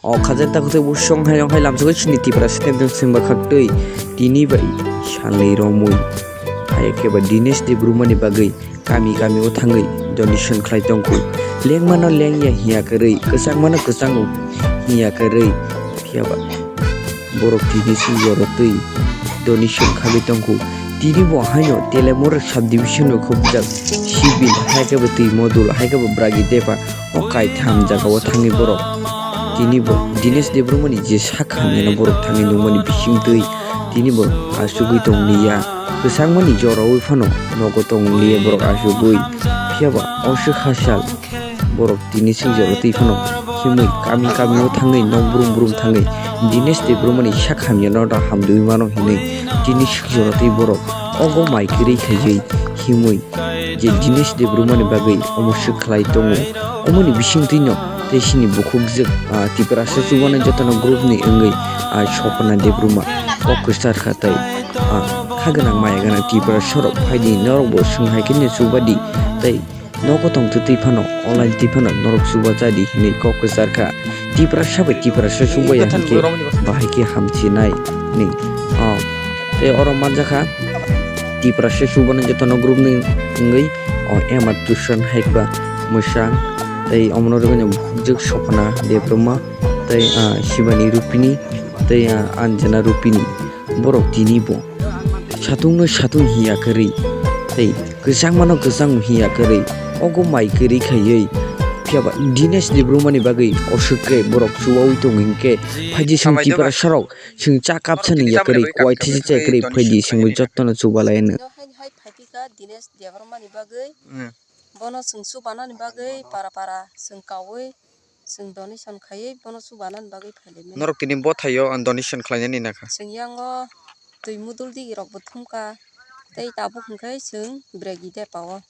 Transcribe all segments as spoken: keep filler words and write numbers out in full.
O khajar takhuk tei bosong hai rok hai lamsogwi chini Tiprasa tei swngba khaktwi tini bai salni romwi. Hai khe ba Dinesh Debbarma ni bagwi kami kami o thangwi donation khlai tongkhu. Lengmano lengya hiya kwrwi, kwchangmano kwchango hiya kwrwi. Phiya ba borok tini sing jorotwi donation khagwi tongkhu. Tini bo haino Telemura subdivision o khobjak Sibil, hai khe bo twi modul, hai khe bo Bragi Depa. O kaitham jagao thangwi borok tini bo Dinesh Debbarma ni je sak hamyano borok thangwi nukmani bisingtwi tini bo achugwi tong liya. Kwchangmani joraui phano nogo tong liya borok achugwi. Phiya ba o swk ha sal borok tini sing jorotwi phano himwi kami kami o thangwi nok brum brum thangwi Dinesh Debbarma ni sak hamyano da hamdui mano hinwi tini sing jorotwi borok ogo mai kwrwi khaiwi himwi je Dinesh Debbarma ni bagwi omo swk khlai tongo. Omoni bisingtwino tei sini bukhukjwk, ah, Tiprasa chubana jotono group ni wngwi, ah, Sopna Debbarma kok kwchar kha tei, ah, kha gwnang maya gwnang Tiprasa rok phaidi norok bo swng hai khe no chubadi tei nogo tong twtwi phano online twi phano norok chuba jadi hinwi kok kwchar kha. Tiprasa bai Tiprasa chubaya hinkhe bahai khe hamchinai hinwi. Oh, tei oro manjakha Tiprasa chubana jotono group ni wngwi o Emma Tuition hai khe ba mwsang tei omono rwgwino bukhukjwk Sopna Debbarma tei, ah, Shibani Rupini tei, ah, Anjana Rupini. Borok tini bo satung no satung hiya kwrwi tei kwchangma no kwchang hiya kwrwi ogo mai kwrwi khaiwi. Phiya ba Dinesh Debbarma ni bagwi oswk khe borok chubaui tongo hinkhe phaidi swng Tiprasa rok swng cha kapsa ni ya kwrwi kwai thisi cha kwrwi phaidi swngwi jotono chubalai no. Haini hai phaikha Dinesh Debbarma ni bagwi. Hmm. Bono chwng chubanani bagwi para para chwng kaui chwng donation khaiwi bono chubanani bagwi phailai mani. Norok tini bothaio ang donation khlainani nakha. Chwng yango twi mudul digi rokbo thumkha tei tabuk hwnkhe chwng Bragi Depa o.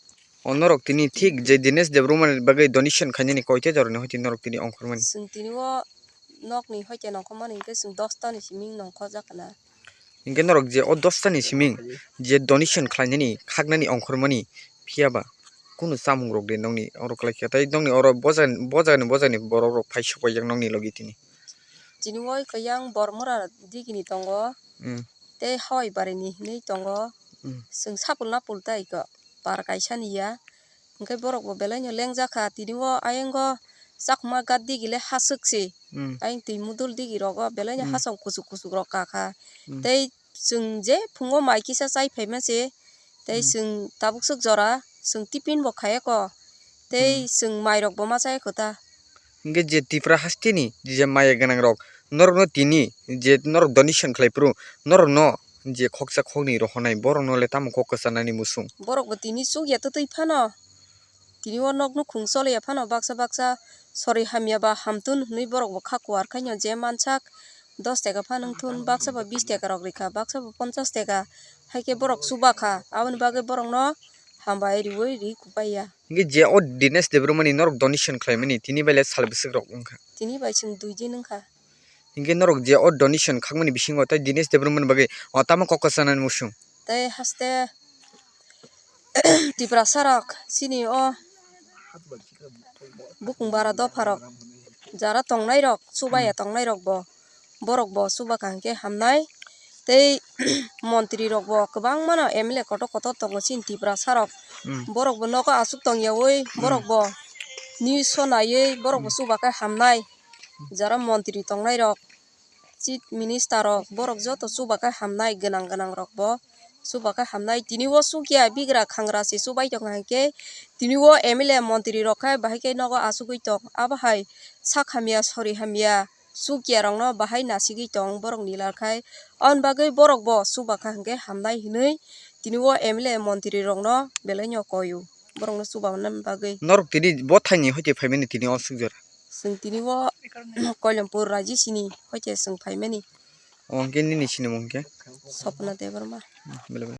O norok tini thik je Dinesh Debbarma ni bagwi donation khainani koita jorani hoi tini norok tini ongkhormani. Chwng tini o nokni hoi khe nongkhormani hwnkhe chwng dosta ni simi nongkhorjak kana. Hinkhe norok je o dosta ni simi je donation khlainani khaknani ongkhormani phiya ba kunu chamung rok de nokni oro kwlai kha tei nokni oro bojan-, bojani bojani borok rok phai sokpaiyak nokni logi tini. Tini o kwchang Bormura digini tongo. Hmm. Tei hoi barini hinwi tongo. Hmm. Chwng sapul napul tei kok par kaisa ni ya. Hwnkhe borok bo belai no lengjak kha. Tini o ayang o chakma gat digi le haswk se. Hmm. Ayang twi mudul digi rogo belai no, hmm, hasong kuchuk kuchuk rok ka kha. Hmm. Tei chwng je phungo mai kisa chai phaima se. Tei, hmm, chwng tabuk swk jora chwng tiffin bo khaiya kho. Tei, hmm, chwng mai rok bo ma chaya kho ta. Hwnkhe je Tipra hasteni je maya gwnang rok norokno tini je norok donation khlai phuru norokno je khoksa khoknwi rohornai borokno le tamo kok kwchanani muchung. Borok bo tini chukya twtwi phano tini o nokno khung choliya phano baksa baksa sori hamya ba hamtun hwnwi borok bo kha kuar khaino je mansak dos taka phano wngthun baksa ba bis taka rok rikha baksa ba ponchas taka hai khe borok chuba kha aboni bagwi borokno hambai riwi ri kupaiya. Hwnkhe je o Dinesh Debbarmani norok donation khlaimani tini bai le sal bwswk rok wngkha? Tini bai chwng dui din wngkha. Hinkhe norok je o donation khakmani bisingo tei Dinesh Debbarmani bagwi o tamo kok kwchanani muchung? Tei haste Tiprasa rok chini o bukung bara dopha rok jara tongnai rok chubaya, hmm, tongnai rok bo borok bo chuba kaham khe hamnai. Tei montri rok bo kwbangma no M L A kotor kotor tongo chini Tiprasa rok. Hmm. Borok bo nogo aswk tongyaui, hmm, borok bo news o naiwi borok bo, hmm, chuba khe hamnai. Jara montri tongnai rok, chief minister rok, borok joto chuba khe hamnai, gwnang gwnang rok bo chuba khe hamnai. Tini o chukya bigra khangra se chubai tong kha hinkhe tini o M L A montri rok khe bahai khe nogo achugwi tong. Abo hai sak hamya sori hamya chukya rokno bahai nasigwi tong borok ni lar khai. Aboni bagwi borok bo chuba kha hinkhe hamnai hinwi tini o M L A montri rokno belai no koi o borokno chuba manani bagwi. Norok tini bo thaini hoite phaimani tini o suk jora? Chwng tini o Koilampur raji sini hoite chwng phaimani. O hwnkhe nini sinimung hwnkhe? Sopna Debbarma. Hmm, belai belai.